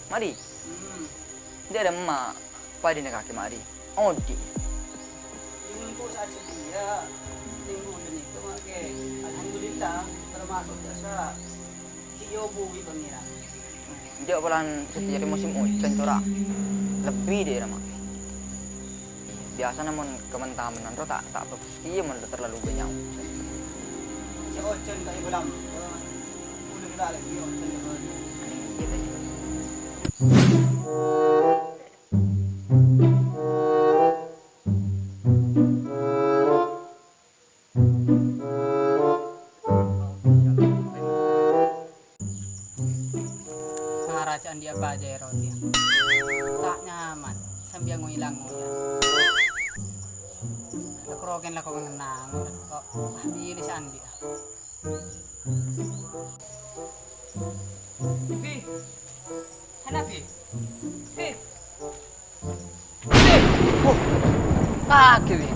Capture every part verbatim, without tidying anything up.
Mari. Hmm. Dâ' remma padâna kakè mari. Odi'. Engko' sa'at satèya linggu ghânèka makè. Alhamdulillah, tamaso' jasa sè èobuwi Pangèran. Jhâ' polana satèya rèya musim ojhân, cora' lebbi dâri remma. Biyasana mon kamen-tamenan ro ta', ta' bhâghus kèya mon terlalu bânnya' ojhân. Sè ojhân ta' èbâlâmbâ. Udah kita lagi ojhân ya, Bang. Aning iyâ ta' iyâ. Mara jhâ' andi' apa jâ' ro tèya. Ta' nyaman, sambiyâng ngoylang-ngoyang. Lako roken lako ngenang, kok, ah, bilih sè andi'. Bi. Hana, Bi. Bi. Bi. Wah. Kakè, Bi.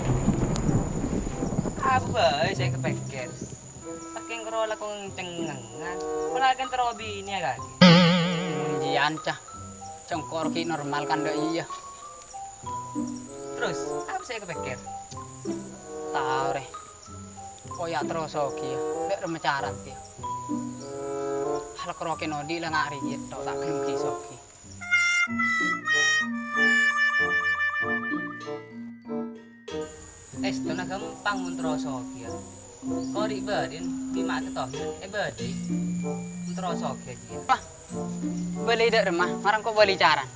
Apa bhâi sè èkapèkkèr? Sakèng karo lako cengngengan. Pola kan terro binè kakè. Jiyân, Cah. Cengkor ki normal kan, dâ' iyâ. Terros, apa sè èkapèkkèr? Tao, rè. Koya terro soghi, yâ. Dâ' remma carana, yâ. Hal karo kèn odi' la nga' rèya, tok, ta' ghellem ghi' soghi. Èstona ghâmpang mon terro soghi, yâ. Kori' bâdin, bi' Ma' Kè Tohir èbâli. Mon terro soghi, yâ. Wah, bâli dâ' remma, marang ko' bâli carana.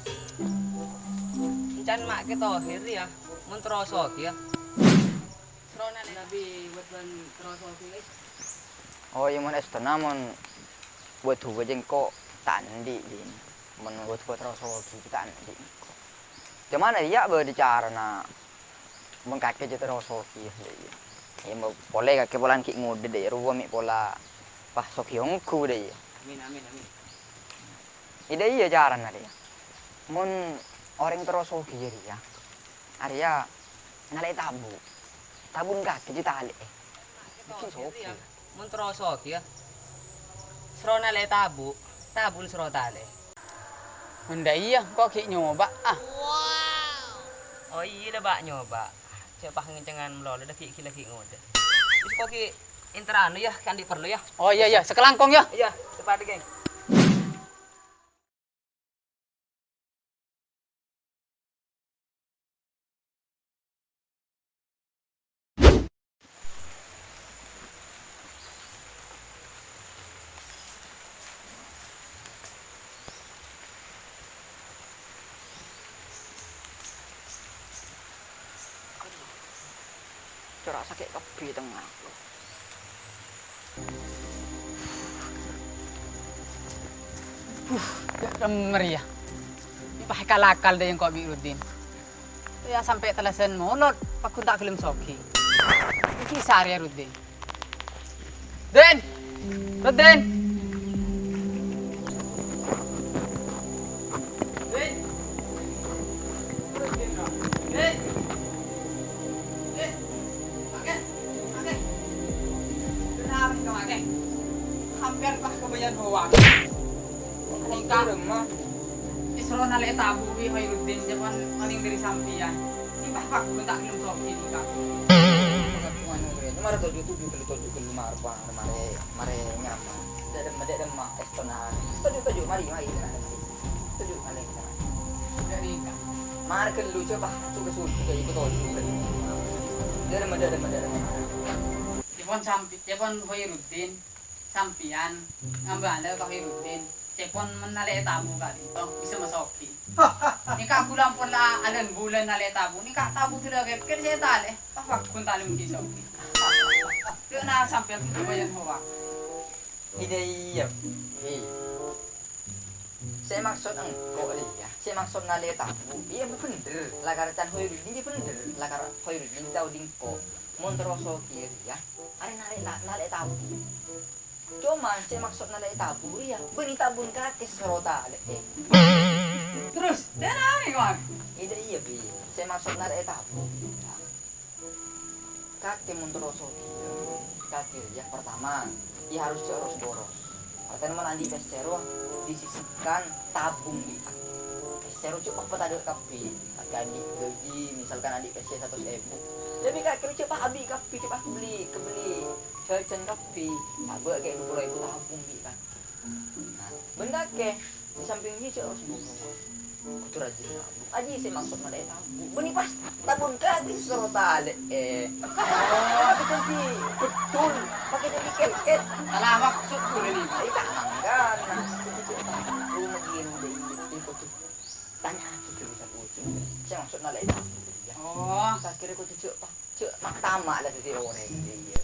Èncan Ma' Kè Tohir, yâ, mon terro soghi, yâ. Srona lè Nabi wet bân terro soghi, guys. Oh, iyâ, mon èstona, mon wet duwâ jengko' ta' andi', Din. Mon wet duwâ terro soghi ta' andi'. Coma, iyâ, bâdâ carana mon kakè jhâ' terro soghi, yâ, iyâ. Iyâ, mo-, polè kakè polana ghi' ngodâ, dâ' iyâ, rowa mè' pola pas soghi ongghu, dâ' iyâ. Amin, amin, amin. Iyâ, dâ' iyâ carana, rèya. Mon orèng terro soghi, yâ, rèya. Arèya nalè' tabu'. Tabuna kakè jhâ' talè'è. Ghi' soghi. Mon terro soghi, yâ. Sro nalè' tabu', tabuna sro talè'è. Mon dâ' iyâ, ko' ghi' nyoba, ah. Oh iyâ, la bâ' nyoba. Jhâ' pas ngencengan malolo, la ghi', ghi' la ghi' ngodâ. Wis ko' ghi' èntar anu, yâ, kandhi' parlo, yâ. Oh iyâ, iyâ, sakalangkong, yâ. Iyâ, cepet, geng. Cora' sakè' kabbhi tengnga. Huh, jhâ' kemmer, yâ. Pas èkal-akal dâ' engko' bi' Rudin. Yâ, sampè' tellasan molod, paggun ta' ghellem soghi. Ghi' sarè, yâ, Rudin. Din! Rudin! Din! Rudin, no. Din! Din! Kakè! Kakè! Kenapa nih, Kakè? Sampèyan pas kabâjâ'ân howa. Engko' remma. Isro nalè' tabu' bi' Khairuddin, jhâ' pon malèng dâri sampèyan. Nèka pas paggun ta' ghellem soghi nèka. Mara toju', toju' ghâllu, toju' ghâllu, mara, mara, mara, mara nyamana. Dâ' remma, dâ' remma, èstona. Toju', toju', mari, mari, tenang, tenang. Toju', malèng, tenang. Dâ' nèka. Mara ghâllu, jhâ' pas, toju' ghâllu. Dâ' remma, dâ' remma, dâ' remma, mara. Jhâ' pon sampè-, jhâ' pon Khairuddin. Sampèyan ngambâlâ ka Khairuddin, cè' pon mon nalè'è tabu' ka'dinto bisa masoghi. Nèka ghulâ ampon la alân-bulân nalè'è tabu', nèka tabu' ghellâ' kèkkèr sè talè'è, pas paggun talè'è mon ghi' soghi. Dâ' na sampèyan kabâjâ'ân howa. Iyâ, iyâ. Sè maksod engko' rèya, sè maksod nalè'è tabu', iyâ bhender, lakar can Khairuddin, iyâ bhender, lakar Khairuddin tao dingko'. Mon terro soghi rèya, arè nalè', nalè' tabu'. Coma sè maksod nalè'è tabu' rèya, bânnè tabuna kakè soro talè'è. Terros, dâ' remma, Wan? Iyâ, iyâ, Bi. Sè maksod nalè'è tabu' rèya, kakè mon terro soghi, kakè rèya pertama, iyâ harus terros boros. Artèna mon andi' pèssè rowa, disisihkan, tabung, bi' kakè. Pèssè rowa jhâ' apa tadâ' kabbhi. Kakè andi' ghâji, misalkan andi' pèssè satos èbu. Lebbi kakè rowa jhâ' pa-, abi' kabbhi, jhâ' pa-, beli, kebeli jhâjhân kabbhi. Tabâ' kè' dua puluh èbu tabung, bi' kakè. Nah, bân kakè, di samping jiyâ jhâ' harus buru. Kodhu rajin nabung. Aji sè maksod nalè'è tabung. Bânnè pas tabung kakè soro talè'è. Pakè jhândhi beddhul, pakè jhândhi kèt-kèt. Salah maksod ghulâ nèka. Iyâ, ta' mangkana. Kodhu jhâ' tabung, ghiru dâ' iyâ, kodhu tanya'aghi ka Ustaz Ucup. Sè maksod nalè'è tabung. Oh. Akhirnya kodhu jhâ' pa-, jhâ' ma'-tama' la dhâddhi orèng. Iyâ.